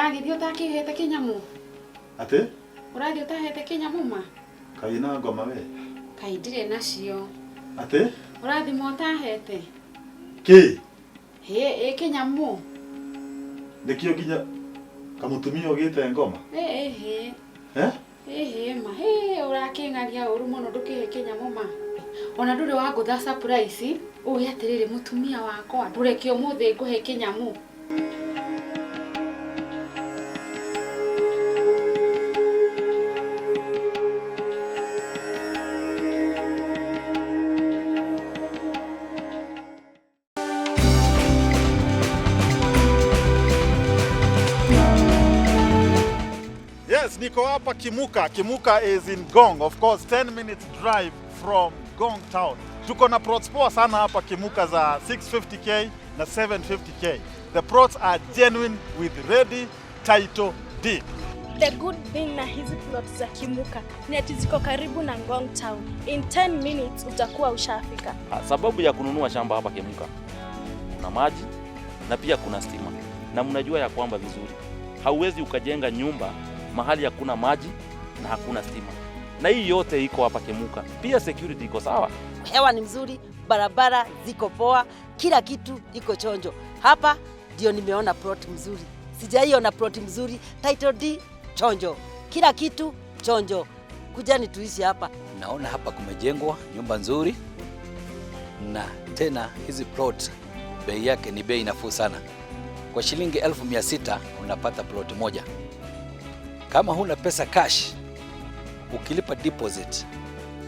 Ũragĩthiĩ ũtakĩhete kĩnyamũ? Atĩ? Ũrathiĩ ũtahete kĩnyamũ ma? Kaĩ na ngoma we? Kaĩ ndirĩ nacio. Atĩ? Ũrathima ũtahete? Kĩ? Hĩ, ĩ kĩnyamũ. Nĩkĩo nginya kamũtumia ũgĩte ngoma? Ĩ ĩ hĩ. Eh? Ĩ hĩ ma. Hĩ, ũrakĩng'aria ũru mũno ndũkĩhe kĩnyamũ ma. Ona ndũrĩ wangũtha surprise, uge atĩrĩrĩ mũtumia wakwa, ndũreke ũmũthĩ ngũhe kĩnyamũ. Yes, niko hapa Kimuka. Kimuka is in Ngong. Of course, 10 minutes drive from Ngong town. Tuko na plots poa sana hapa Kimuka za 650k na 750k. The plots are genuine with ready title deed. The good thing na hizi plot za Kimuka ni ati ziko karibu na Ngong Town. In 10 minutes utakuwa ushafika. Sababu ya kununua shamba hapa Kimuka, kuna maji na pia kuna stima, na mnajua ya kwamba vizuri hauwezi ukajenga nyumba mahali hakuna maji na hakuna stima, na hii yote iko hapa Kimuka. Pia security iko sawa. Hewa ni mzuri, barabara ziko poa, kila kitu iko chonjo. Hapa ndio nimeona plot mzuri, sijaiona plot mzuri. Title deed chonjo, kila kitu chonjo. Kujani tuishi hapa. Naona hapa kumejengwa nyumba nzuri, na tena hizi plot bei yake ni bei nafuu sana. Kwa shilingi 600,000 unapata plot moja. Kama huna pesa cash, ukilipa deposit,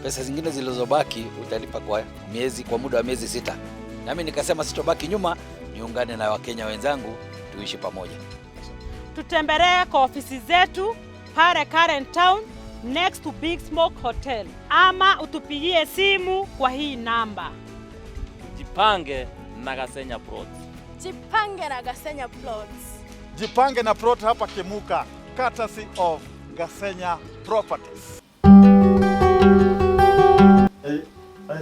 pesa zingine zilizobaki utalipa kwa muda wa miezi 6. Nami nikasema sitobaki nyuma, niungane na Wakenya wenzangu tuishi pamoja. Tutembelee kwa ofisi zetu pale Karen Town next to Big Smoke Hotel, ama utupigie simu kwa hii namba. Jipange na Gasenya Plots. Jipange na Gasenya Plots. Jipange na plot hapa Kimuka, courtesy of Gasenya Properties. Hey,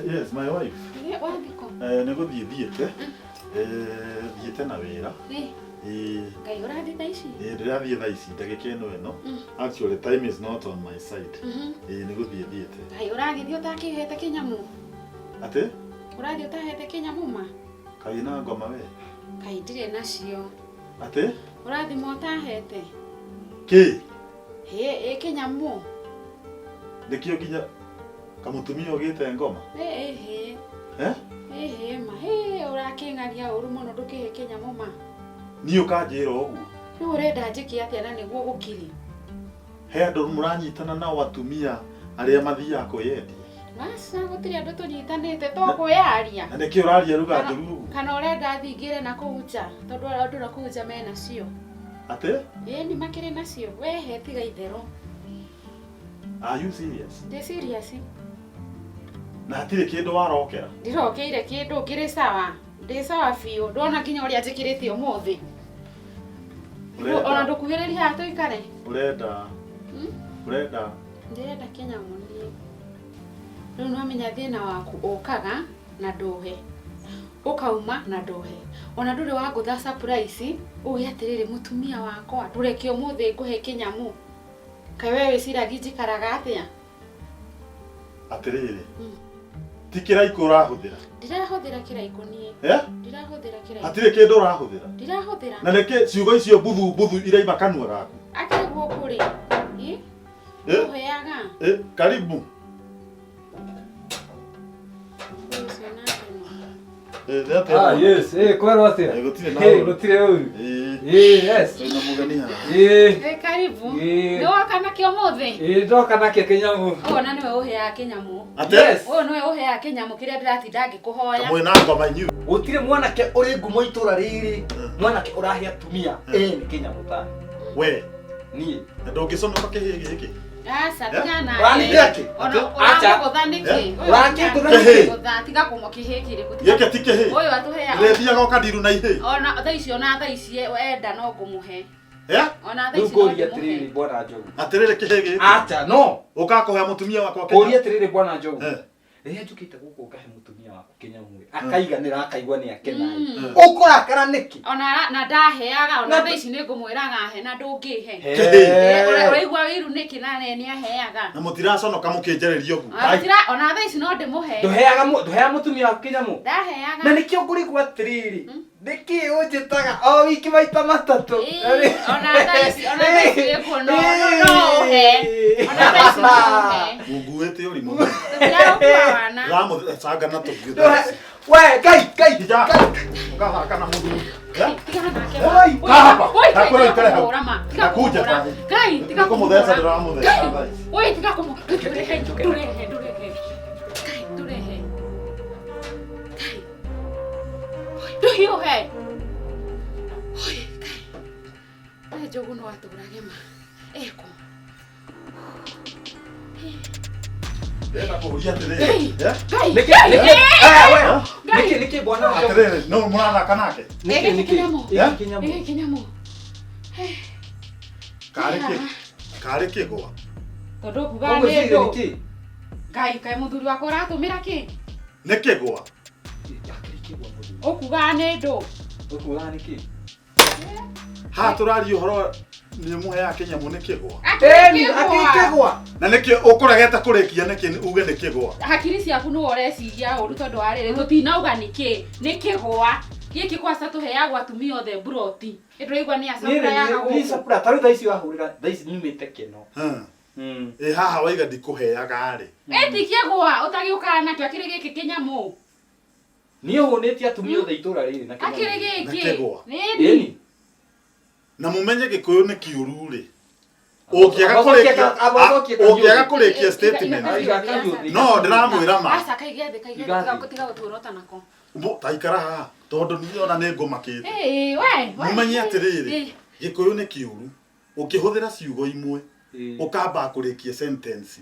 yes, my wife. Ĩ, wathiko? Nĩ gũthiĩ thiĩte. Thiĩte na wĩra. Ĩ, Ngai ũrathiĩ thaa ici? Ndĩrathiĩ thaa ici ndagĩka ĩno ĩno. Actually, time is not on my side. Nĩ gũthiĩ thiĩte. Ngai ũragĩthiĩ ũtakĩhete kĩnyamũ? Atĩ? Ũrathiĩ ũtahete kĩnyamũ ma? Kaĩ na ngoma we? Kaĩ ndirĩ nacio. Atĩ? Ũrathima ũtahete? Kĩ? Hĩ, ĩ kĩnyamũ. Nĩkĩo nginya kamũtumia ũgĩte ngoma? Ĩ ĩ hĩ. Eh? Ĩ hĩ ma. Hĩ, ũrakĩng'aria ũru mũno ndũkĩhe kĩnyamũ ma. Niĩ ũkanjĩra ũguo. Rĩu ũrenda njĩke atĩa na nĩguo gũkiri? He andũ mũranyitana nao atumia arĩa mathiaga kwĩyendia. Aca, gũtirĩ andũ tũnyitanĩte to kwĩyaria. Na nĩkĩ ũraria ruga njũru ũguo? Kana ũrenda thingĩre na kũu nja, tondũ andũ na kũu nja mena cio. Atĩ? Ĩ nĩ makĩrĩ nacio. Wehe tiga itherũ. Are you serious? Ndĩ serious. Na hatirĩ kĩndũ warokera? Ndirokeire kĩndũ, ngĩrĩ sawa. Ndĩ sawa biũ. Ndona nginya ũrĩa njĩkĩrĩte ũmũthĩ. Ona ndũkuhĩrĩria haha tũikare. Ũrenda. Ũrenda. Ndĩrenda kĩnyamũ niĩ. Rĩu nĩwamenya thĩna waku ũkaga na ndũhe. Ũkauma na ndũhe. Ona ndũrĩ wangũtha surprise, uge atĩrĩrĩ mũtumia wakwa, ndũreke ũmũthĩ ngũhe kĩnyamũ. Kaĩ we wĩciragia njikaraga atĩa? Atĩrĩrĩ. Ti kĩraikũ ũrahũthĩra? Ndirahũthĩra kĩraikũ niĩ. Eh? Ndirahũthĩra kĩraikũ. Hatirĩ kĩndũ ũrahũthĩra? Ndirahũthĩra. Na nĩkĩ ciugo icio mbuthu mbuthu iraima kanua gaku? Akĩrĩ gũkũ rĩ? Ĩ? Eh? Ũheaga? Karibu. Ũcio nake no. Nĩ atĩa? Yes, kwero atĩa? Gũtirĩ na Eh, ũru. gũtirĩ ũru. Yes. Twĩna mũgeni haha. Karibu. Ĩ. Nĩ woka nakĩo ũmũthĩ? Ndoka nakĩo kĩnyamũ. Ũyũ na nĩwe ũheaga kĩnyamũ. Atĩ? Yes. Ũyũ nĩwe ũheaga kĩnyamũ kĩrĩa ndĩratinda ngĩkũhoya. Kamwe na ngoma inyuĩ. Gũtirĩ mwanake ũrĩ ngumo itũra rĩrĩ, mwanake ũrahe atumia ene kĩnyamũ ta. We. Niĩ. Na ndũngĩconoka kĩhĩ gĩkĩ? Aca, tiga nake. Ũranĩte atĩ? Ona Acha. ũramũgũtha nĩkĩ? Ũyũ Ũrakĩngũtha nĩkĩ? ũramũgũtha, tiga kũmũ kĩhĩ kĩrĩkũ. Tiga- Gĩkĩ ti kĩhĩ. Ũyũ atũheaga. Ndĩrĩthiaga ũkandiru na ihĩ. Ona thaa ici ona thaa ici enda no ngũmũhe. Eh? Ona thaa Rĩu ici no ngũria ndĩmũhe. atĩrĩrĩ bwana Njogu. Atĩrĩrĩ kĩhĩ gĩkĩ. Acha, no. Ũkakũhe mũtumia wakwa Ngũria atĩrĩrĩ bwana Njogu. Rĩrĩa njũkĩte gũkũ ngahe mũtumia waku kĩnyamũ akaiganĩra akaigua nĩ akena. Mm. Ũkũrakara nĩkĩ? Ona na ndaheaga ona Na- thaa ici nĩ ngũmwĩraga he na ndũngĩhe. Kĩhĩ. Ũraigua wĩiru nĩkĩ na nĩ aheaga. Na mũtiraconoka mũkĩnjarĩria ũguo. Ah, ona thaa ici no ndĩmũhe. Ndũheaga ndũheaga mũtumia waku kĩnyamũ. Ndaheaga. Na nĩkĩo ngũrigwo atĩrĩrĩ, nĩkĩ ũnjĩtaga o wiki maita matatũ? Ĩĩ, ona thaa ici ona thaa ici wĩkuo no no ũhe. Ona thaa ici no ũhe. Mũnguĩte ũrimũ. Tũtiragũkua wana. Ndĩramũcanga na tũthiĩ. Ndũhe- We, Ngai, Ngai, Hija. Ngai. Ũgathaka na mũthuri. Tigana nake. Oi, Hapa. Oi, Nakwĩra ũikare hau. kũmũhũra ma. Tiga Nakuja kũmũhũra. thaa hii. Ngai, tiga Nĩkũmũtheca kũmũhũra. ndĩramũtheca Ngai, thaa ici. Oi, tiga kũmũ. Ndũrehe, ndũrehe, ndũrehe. Ngai, ndũrehe. Ngai. Oi, ndũhiũhe. Oi, Ngai. We njogu no atũrage ma. Eko. Ndĩrenda kũũria atĩrĩrĩ. Ngai. Eh? Ngai. Nĩkĩ, Ngai. nĩkĩ, eh, we, Ngai. nĩkĩ, nĩkĩ bwana Njogu? Atĩrĩrĩ, no mũrathaka nake? Nĩkĩ, Gĩkĩ nĩkĩ, kĩnyamũ. gĩkĩ kĩnyamũ? Gĩkĩ kĩnyamũ. Karĩ kĩ? Karĩ kĩgwa? Tondũ kuga nĩ Ũgwĩciria ndũ. nĩkĩ? Ngai, kaĩ mũthuri wakwa ũratũmĩra kĩ? Nĩ kĩgwa? Akĩrĩ kĩgwa mũthuri. Ũkugaga nĩ ndũ. Ũkugaga nĩkĩ? Haha tũraria ũhoro nĩ mũheaga kĩnyamũ nĩ kĩgwa. Ĩni, akĩrĩ kĩgwa. Na nĩkĩ ũkũregete kũrĩkia nĩkĩ uge nĩ kĩgwa? Hakiri ciaku nĩwe ũreciria ũru tondũ wa rĩrĩ tũtinauga nĩkĩ nĩ kĩgwa gĩkĩ kwaca tũheagwo atumia othe mburoti ĩndũraigua nĩ Niĩ acapurayaga nĩ- niĩ gũkũ sapura, ta rĩu thaa ici wahũrĩra, thaa ici nyumĩte kĩno. Hmm. Ĩ haha waiga ndikũheaga rĩ. ĩti kĩgwa ũtagĩũkaga nakĩo akĩrĩ gĩkĩ kĩnyamũ Niĩ hũnĩtie atumia othe itũra rĩrĩ na kĩnyamũ. akĩrĩ Na gĩkĩ kĩgwa. nĩni Ĩni. Na mũmenye gĩkũyũ nĩ kĩũru rĩ. Ũngĩaga kũrĩkia ũngĩaga kũrĩkia statement. No ndĩramwĩra ma. aca kaige thĩ kaige thĩ tiga gũtuorota nako Ta ikara haha tondũ niĩ ona nĩ ngũmakĩte. Ĩĩ, we we. Mũmenye atĩrĩrĩ, Ĩĩ. gĩkũyũ nĩ kĩũru. Ũkĩhũthĩra ciugo imwe ũkamba kũrĩkia sentence.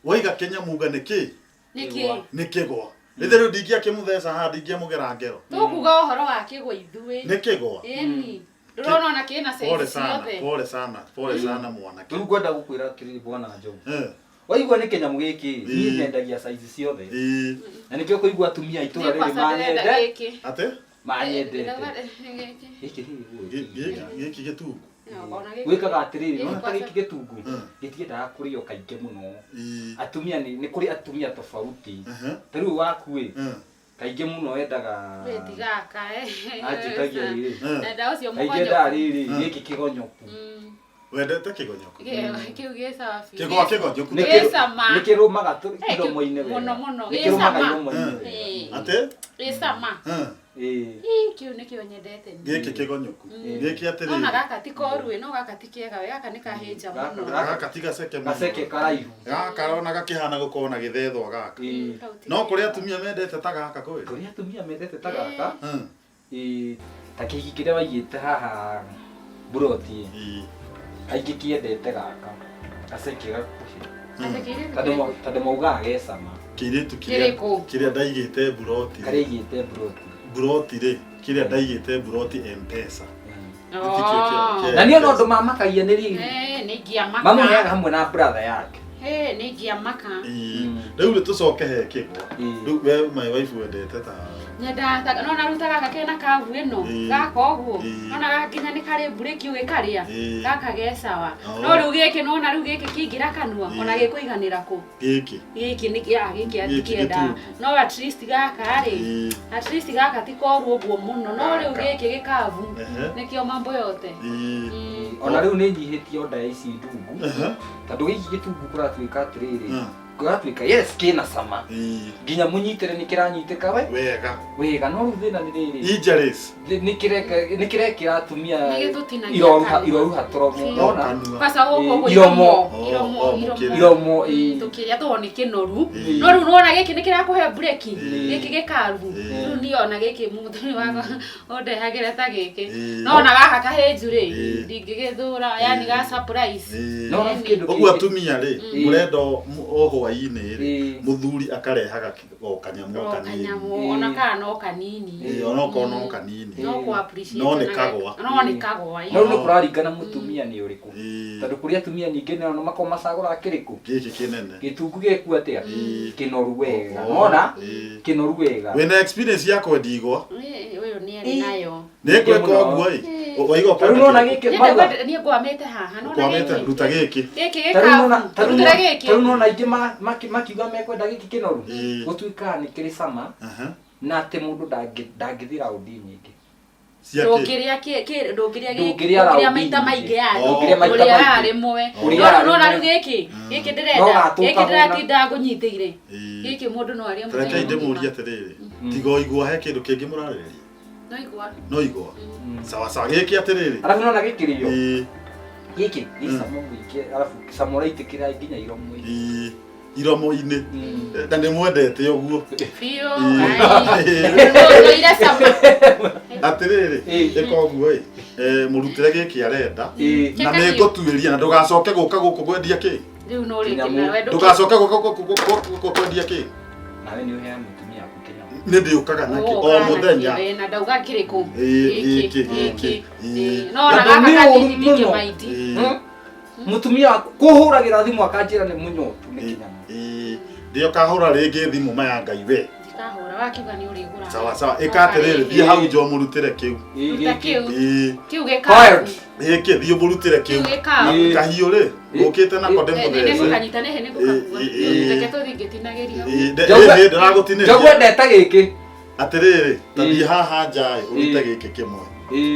Waiga kĩnyamũ uga nĩ kĩ? Nĩkĩ? Nĩ kĩgwa. Rĩthĩ rĩu ndingĩakĩmũtheca haha ndingĩamũgera ngero. Tũkuga ũhoro wa kĩgwa ithuĩ. Nĩ kĩgwa. Ĩni. Ndũrona ona kĩna Pole size sana, ciothe. pole sana, pole sana mwanake. Rĩu ngwenda gũkwĩra atĩrĩrĩ bwana Njogu. Eh. Waigua nĩ kĩnyamũ gĩkĩ, niĩ Ĩĩ. nyendagia size ciothe. Ĩĩ. Na nĩkĩo kũigua atumia a itũra Niĩ rĩrĩ kwaca ndĩrenda manyende. gĩkĩ. Atĩ? Manyendete. Gĩkĩ. Gĩkĩ rĩ, Gĩkĩ gĩtungu. Ona gĩkĩ. Gwĩkaga atĩrĩrĩ, Gĩkĩ nona ta kwaca- gĩkĩ gĩtungu gĩtiendaga kũrĩo kaingĩ mũno. Atumia nĩ kũrĩ atumia tofauti. Ta rĩu waku ĩ, kaingĩ mũno wendaga We tigaka eh. anjĩtagia rĩrĩ. Enda ũcio Kaingĩ mũgonyoku. endaga rĩrĩ, gĩkĩ kĩgonyoku. Wendete kĩgonyoku? Kĩu gĩ sawa biũ. Kĩgwa kĩgonyoku. Nĩ Gĩ cama. Nĩ kĩrũmaga Eh, iromo-inĩ wega. Mũno mũno. Nĩ Gĩ kĩrũmaga cama. iromo-inĩ wega. Ĩĩ. Atĩ? Gĩ cama. Ĩĩ. Ĩ, kĩu nĩkĩo nyendete niĩ. Gĩkĩ kĩgonyoku. Gĩkĩ atĩrĩrĩ. Nona gaka ti koru ĩ, no gaka ti kega we, gaka nĩ kahĩnja mũno. Gaka ti gaceke mũno. Gaceke karaihu. Gaka rona gakĩhana gũkorwo na gĩthethwa gaka. No kũrĩ atumia mendete ta gaka kwĩ. Kũrĩ atumia mendete ta gaka. Ĩĩ, ta kĩhiki kĩrĩa waigĩte haha mburoti ĩ. Kaingĩ kĩendete gaka. Gaceke gakuhĩ. Tondũ maugaga ge cama. Kĩirĩtu kĩrĩa Kĩrĩkũ? kĩrĩa ndaigĩte mburoti. Karĩa aigĩte mburoti. Mburoti rĩ, kĩrĩa ndaigĩte mburoti M-Pesa. Oh. Na niĩ ona ũndũ mamakagia nĩ rĩrĩ. Eh, nĩ ingĩamaka. Mamũheaga hamwe na brother yake. Eh, nĩ ingĩamaka. Rĩu rĩ tũcoke he kĩgwa. Rĩu we my wife wendete ta Nyendaga nona ruta gaka kena kavu ĩno Ĩĩ. gaka ũguo Ĩĩ. nona gaka nginya nĩ karĩ mburĩki ũgĩkarĩa Ĩĩ. gaka ge sawa Oh. no rĩu gĩkĩ nona rĩu gĩkĩ kĩingĩra kanua Ĩĩ. ona gĩkũiganĩra kũ gĩkĩ. gĩkĩ nĩ ya gĩkĩ Gĩkĩ atikĩenda gĩtungu. no at least gaka rĩ Ĩĩ. at least gaka ti koru ũguo mũno no rĩu Gaka. gĩkĩ gĩkavu Ehe. nĩkĩo mambo yote Ĩĩ. Ona rĩu nĩ nyihĩtie onda ya ici ndungu. Tondũ gĩkĩ gĩtungu kũratuĩka atĩrĩrĩ. Kũratuĩka yes kĩna cama. Nginya mũnyitĩre nĩ kĩranyitĩka we. Wega. Wega no rĩu thĩna nĩ rĩrĩ. Injuries. Nĩ kĩrekĩra atumia Nĩ gĩtũtinagia iroruha kanua. iroruha tũromo. Biũ. Nona? Kwanza gũkũ ũguo Iromo. iromo iromo Iromo ĩĩ. tũkĩrĩa tondũ nĩ kĩnoru no rĩu nĩwona gĩkĩ nĩ kĩrakũhe breki gĩkĩ gĩkaru rĩu niĩ ona gĩkĩ mũthuri wakwa ũndehagĩra ta gĩkĩ no ona gaka kahĩnju rĩ ndingĩgĩthũra yani ga surprise Ũguo atumia rĩ, mũrenda o Hwaĩ-inĩ rĩ, mũthuri akarehaga o kanyamũ o O kanini. kanyamũ, ona kana no kanini. Ĩĩ, onokorwo no kanini. No kũ appreciate No nĩ kagwa. No nĩ kagwa. No rĩu nĩ kũraringana mũtumia nĩ ũrĩkũ, tondũ kũrĩ atumia ningĩ nao makoragwo macagũraga kĩrĩkũ. Gĩkĩ kĩnene. Gĩtungu gĩku atĩa, kĩnoru wega, nona kĩnoru wega. Wĩna experience ya kwendia igwa? Ũyũ nĩ arĩ nayo. Nĩ ngwĩka ũguo ĩ. Waiga Tarĩu nona gĩkĩ Niĩ marua. niĩ ngwamĩte haha. Nona Ũkwamĩte, gĩkĩ. ruta gĩkĩ. Gĩkĩ Tarĩu nona- gĩkabu. tarĩu Rutĩra nona- gĩkĩ. Tarĩu nona aingĩ makiuga mekwenda gĩkĩ kĩnoru, gũtuĩkaga nĩ kĩrĩ cama na atĩ mũndũ ndangĩthiĩ raundi nyingĩ. Ndũngĩrĩa ndũngĩrĩa gĩkĩ, Ndũngĩrĩa ndũngĩrĩa raundi maita nyingĩ. maingĩ yani. Ndũngĩrĩa maita Ũrĩaga maingĩ. rĩmwe. Ũrĩaga No nona rĩmwe. rĩu gĩkĩ, gĩkĩ No ndĩrenda, gatũka gĩkĩ hũna. ndĩratinda ngũnyitĩire. Gĩkĩ mũndũ no arĩe Reke mũthenya mũgima. ndĩmũrie atĩrĩrĩ, tiga o igwa he kĩndũ kĩngĩ mũrarĩrĩria? No igwa. No igwa. Sawa sawa, gĩkĩ atĩrĩrĩ. Arabu nona gĩkĩrĩo Ĩĩ. gĩkĩ gĩ cama mũingĩ, arabu cama ũraitĩkĩra nginya iromo-inĩ. Ĩĩ, iromo-inĩ. Na nĩ mwendete ũguo. Biũ. Ĩĩ. Ai. Cama. Atĩrĩrĩ, ĩka ũguo ĩ, mũrutĩre gĩkĩ arenda na Kĩka nĩ ngũtuĩria na ndũgacoke gũka gũkũ kwendia kĩ. Rĩu no rĩngĩ nawe ndũkĩ. Ndũgacoke gũka gũkũ kwendia kĩ. Nawe nĩ ũheaga mũtumia waku kĩnyamũ. Nĩ ndĩũkaga nakĩ o mũthenya. Na ndauga kĩrĩkũ. Ĩĩ, gĩkĩ gĩkĩ. Ĩĩ. No ona Tondũ gaka nĩ ũru kanini mũno. ndingĩmaindi. Mũtumia waku kũhũragĩra thimũ akanjĩra nĩ mũnyotu nĩ kĩnyamũ. Ĩĩ, ndĩo kahũra rĩngĩ thimũ maya Ngai we. Ndikahũra wakiuga nĩ ũrĩgũraga. Sawa sawa, ĩka atĩrĩrĩ, thiĩ hau nja ũmũrutĩre kĩu. Ruta kĩu. Ĩĩ. Kĩu gĩkabu. Gĩkĩ thiĩ ũmũrutĩre kĩu. Kĩu gĩkabu. Na kahiũ rĩ, ũkĩte nako ndĩmũthece. Nĩngũkanyita nĩhĩ nĩngũgakua. Reke tũthiĩ ngĩtinagĩrio. Ĩĩ, ndĩragũtinĩria. Njogu endete gĩkĩ. Atĩrĩrĩ, ta thiĩ haha nja ĩ, ũrute gĩkĩ kĩmwe.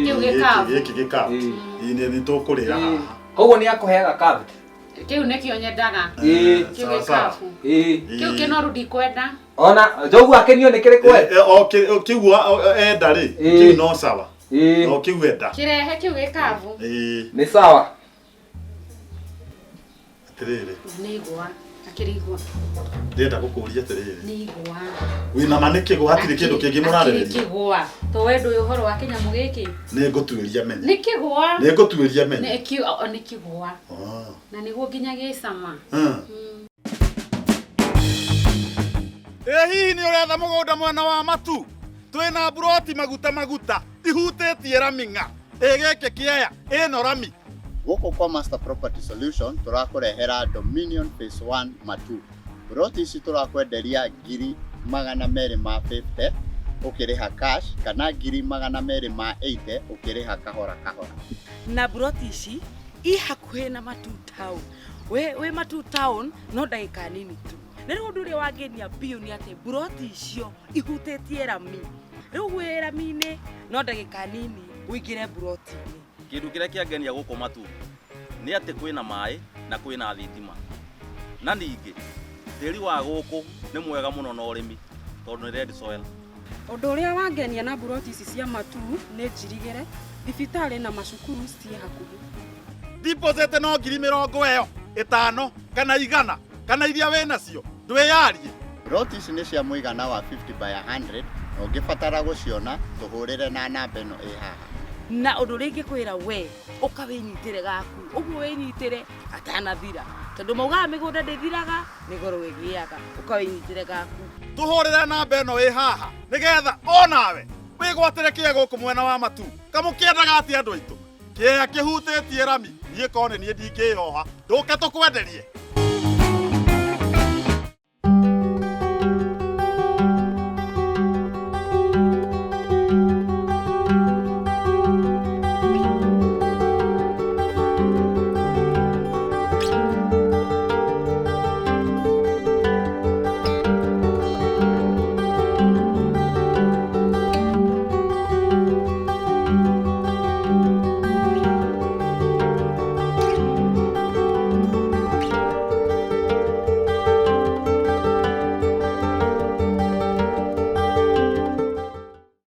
Kĩu gĩkabu. Gĩkĩ gĩkabu. Ĩĩ, nĩ tũkũrĩra haha. Koguo nĩ akũheaga kabu. Kĩu nĩkĩo nyendaga. Ĩĩ. Kĩu Sawa sawa. gĩkabu. Ĩĩ. Kĩu kĩnoru ndikwenda. Ona njogu akenio nĩ kĩrĩkũ we? O kĩu enda rĩ, kĩu no sawa. O kĩu enda. Kĩrehe kĩu gĩkabu. Ĩĩ. Nĩ sawa. Atĩrĩrĩ, Nĩ igwa. Akĩrĩ igwa. ndĩrenda gũkũria atĩrĩrĩ. Nĩ igwa. Wĩna ma nĩ kĩgwa hatirĩ kĩndũ kĩngĩ Akĩrĩ mũrarĩrĩria? kĩgwa. To we ndũĩ ũhoro wa kĩnyamũ gĩkĩ. Nĩ ngũtuĩria menye. Nĩ kĩgwa. Nĩ ngũtuĩria menye. Nĩ nĩ kĩgwa. Na nĩguo nginya gĩcama. Ĩ hihi nĩ ũretha mũgũnda mwena wa Matu? Twĩna mburoti maguta maguta ihutĩtie rami ng'a. Ĩ gĩkĩ kĩea ĩno rami. Gũkũ kwa Master Property Solution tũrakũrehera Dominion Phase 1 Matu. Broti ici tũrakwenderia 250,000 ũkĩrĩha cash kana 280,000 ũkĩrĩha kahora kahora. Na broti ici i hakuhĩ na Matu Town. We Matu Town no ndagĩka nini tu. Na rĩu ũndũ ũrĩa wangenia biũ nĩ atĩ broti icio ihutĩtie rami. Rĩu wĩ rami-inĩ no ndagĩka nini ũingĩre broti-inĩ. Kĩndũ kĩrĩa kĩangenia gũkũ Matu nĩ atĩ kwĩna maĩ na kwĩna thitima, na ningĩ tĩri wa gũkũ nĩ mwega mũno na ũrĩmi tondũ nĩ red soil. Ũndũ ũrĩa wangenia na mburoti ici cia Matu nĩ njirigĩre, thibitarĩ na macukuru ciĩ hakuhĩ. Deposit no 50,000 kana 100 kana iria wĩ nacio ndwĩyarie. Broti ici nĩ cia mũigana wa 50 by 100 na ũngĩbatara gũciona tũhũrĩre na namba ĩno ĩ haha. Na ũndũ ũrĩa ingĩkwĩra we ũka wĩnyitĩre gaku ũguo wĩnyitĩre atanathira, tondũ maugaga mĩgũnda ndĩthiraga nĩ goro ĩgĩaga. Ũka wĩnyitĩre gaku. Tũhũrĩre namba ĩno ĩ haha nĩgetha onawe wĩgwatĩre kĩea gũkũ mwena wa Matu. Kamũkĩendaga atĩa andũ aitũ? Kĩea kĩhutĩtie rami, niĩ korwo nĩ niĩ ndingĩyoha, ndũke tũkwenderie.